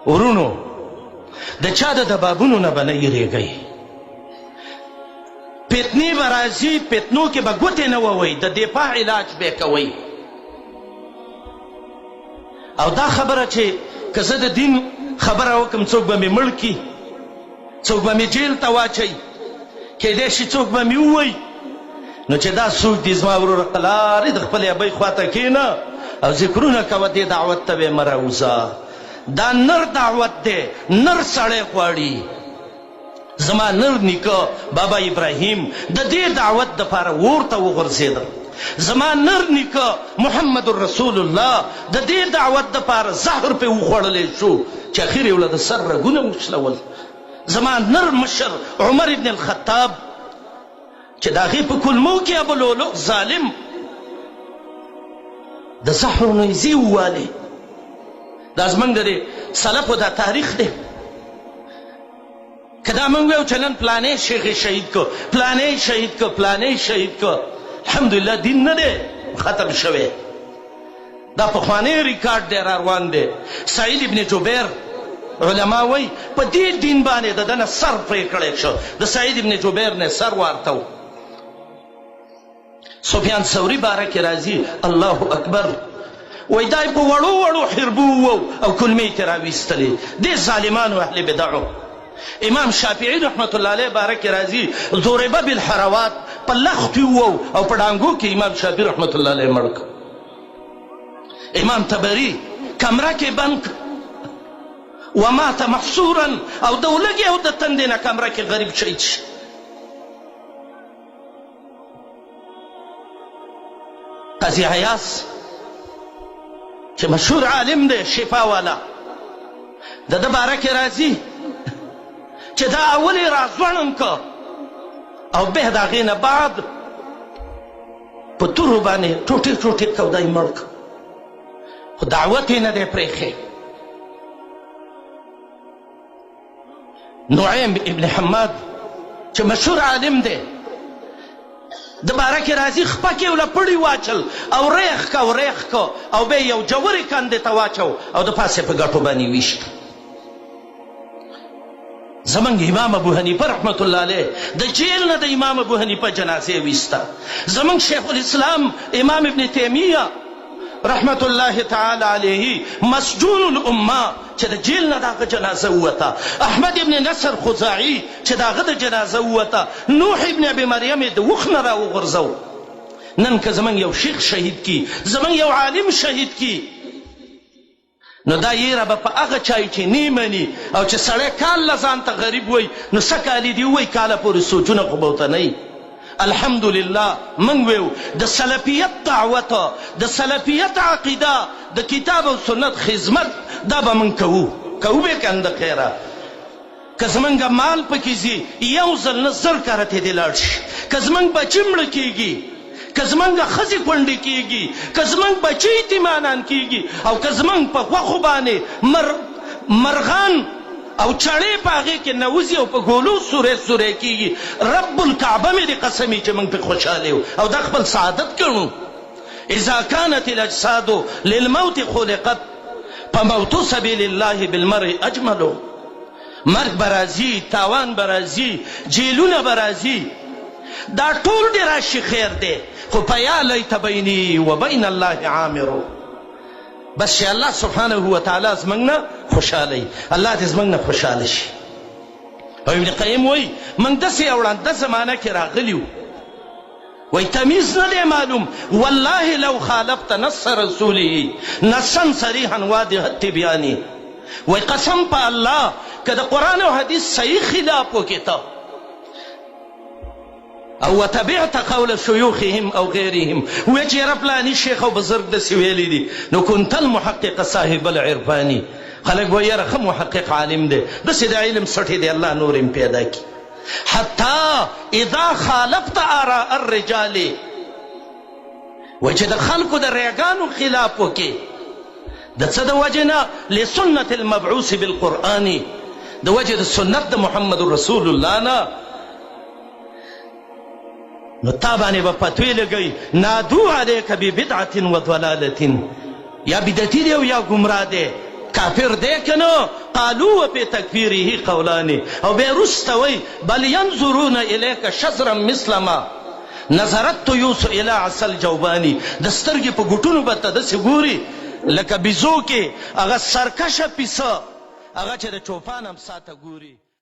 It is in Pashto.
ورونو د چا د دبابونو نه به نه یریږئ. فتنې به راځي، فتنو کې به ګوتې نه ووئ، د دفاع علاج به کوئ. او دا خبره چې که زه د دین خبره وکړم څوک به مې مړ کړي، څوک به مې جیل ته واچوي، کیدای شي څوک به مې ووایي، نو چې دا څوک دي زما وروره قلارې د خپلې ابۍ خواته کښېنه او ذکرونه کوه، دې دعوت ته به مه راوځه. دا نر دعوت دی، نر سړی غواړي. زما نر نیکه بابا ابراهیم د دې دعوت دپاره اور ته وغورځېده. زما نر نیکه محمد رسول الله د دې دعوت دپاره زهر پرې وخوړلی شو چې اخر یې ورله د سر رګونه وشلول. زما نر مشر عمر ابن الخطاب چې د هغې په کولمو کې ابولؤلؤ ظالم د زهرو نیزې ووالې. دا زمونږ د دې سلفو دا تاریخ دی. که دا مونږ ویو چې نن پلانې شیخ یې شهید کو، پلانې شهید کو، پلانې شهید کو، الحمدلله دین نه دی ختم شوی. دا پخوانی ریکارډ دی را روان دی. سعید ابن جبیر علما وایي په دې دین باندې د ده نه سر پرې کړی شو، د سعید ابن جبیر نه سر وارته. سفیان ثوري باره کې راځي، الله اکبر، وایي دا یې په وړو وړو حربو وو او کلمې یې ترې راویستلې، دې ظالمانو اهل بدعو. امام شافعي رحمت الله علیه باره کې راځي، ضرب بالحروات، په لښتي وو او په ډانګو کې امام شافعي رحمت الله علیه مړ کړ. امام طبري کمره کې بند کړ، ومات محصورا، او د ولږې او د تندې نه کمره کې غریب شهید شي. قاضي عیاض چې مشهور عالم دی، شفا والا، د ده باره کې راځي چې دا اول یې راځوړند که او به د هغې نه بعد په تورو باندې ټوټې ټوټې که او دا یې مړ که، خو دعوت یې نه دی پرېښی. نعیم ابن حماد چې مشهور عالم دی، د باره کې راځي خپه کې وله پړي واچل او ریخ که او ریخ که او بیا یو جورې کندې ته واچو او د پاسه په ګټو باندې ویشت. زمونږ امام ابو حنیفه رحمت الله علیه د جیل نه د امام ابو حنیفه جنازه ویسته. زمونږ شیخ الاسلام امام ابن تیمیه رحمت الله تعالی علیه مسجون الامه چې د جیل نه د هغه جنازه ووته، احمد ابن نصر خزاعي چې د هغه د جنازه ووته، نوح ابن ابي مریم یې د اوښ نه راوغورځو. نن که زمونږ یو شیخ شهید کی، زمونږ یو عالم شهید کی، نو دا یره به په هغه چا وي چې نی مني، او چې سړی کال له ځان ته غریب وایي نو څه کالي دې ووایي، کاله پورې سوچونه خو به ورته نه وي. الحمدلله موږ ویو د سلفیت دعوت، د سلفیت عقیده، د کتاب او سنت خدمت، دا به موږ کوو، کوو به که نه د خیره. که زمونږ مال پکې ځي یو ځل نه زر کرتې دې لاړ شي، که زمونږ بچي مړه کېږي، که زمونږ ښځې کونډې کېږي، که زمونږ بچي یتیمانان کېږي، او که زمونږ په غوښو باندې مر مرغان او چړې په هغې کې نوځي او په ګولو سوری سوری کېږي، رب الکعبه مې دې قسم وي چې مونږ پرې خوشحاله یو او دا خپل سعادت ګڼو. اذا كانت الاجساد للموت خلقت فموت سبیل الله بالمرء اجمل. مرګ به راځي، تاوان به راځي، جیلونه به راځي، دا ټول دې راشي خیر دی، خو په یا لیت بیني وبین الله عامرو، بس چې الله سبحانه وتعالی زموږ نه خوشحاله وي، الله دې زموږ نه خوشحاله شي. او ابن قیم وایي موږ داسې یو ړانده زمانه کې راغلي یو، وایي تمیز نه دی معلوم، والله لو خالفت نص رسوله نصا صریحا واضح التبیان، وایي قسم په الله که د قرآن او حدیث صحیح خلاف وکړې ته او وتبعت قول شيوخهم او غيرهم، وایي چې یاره فلاني شیخ او بزرګ داسې ویلي دي، نو كنت المحقق صاحب العرفاني، خلک وایي یاره ښه محقق عالم دی، داسې د علم سټې دی الله نور هم پیدا کړي. حتی اذا خالفت آراء الرجال، وایي چې د خلکو د ریاګانو خلاف وکړي، د څه د وجې نه؟ لسنت المبعوث بالقرآن، د وجې د سنت د محمد رسول الله نه، نو تا باندې به فتوی لګوي، نادو علیک ببدعة وضلالة، یا بدعتي دی او یا ګمراه دی. کافر دی که نه؟ قالو وفي تکفیره قولان. او بیا وروسته وایي بل ینظرون الیک شزرا مثل ما نظرت طیوس الی عصا الجوبان. د سترګې په ګوټونو به ته داسې ګوري لکه بیزو کې هغه سرکشه پیسه هغه چې د چوپان امسا ته ګوري.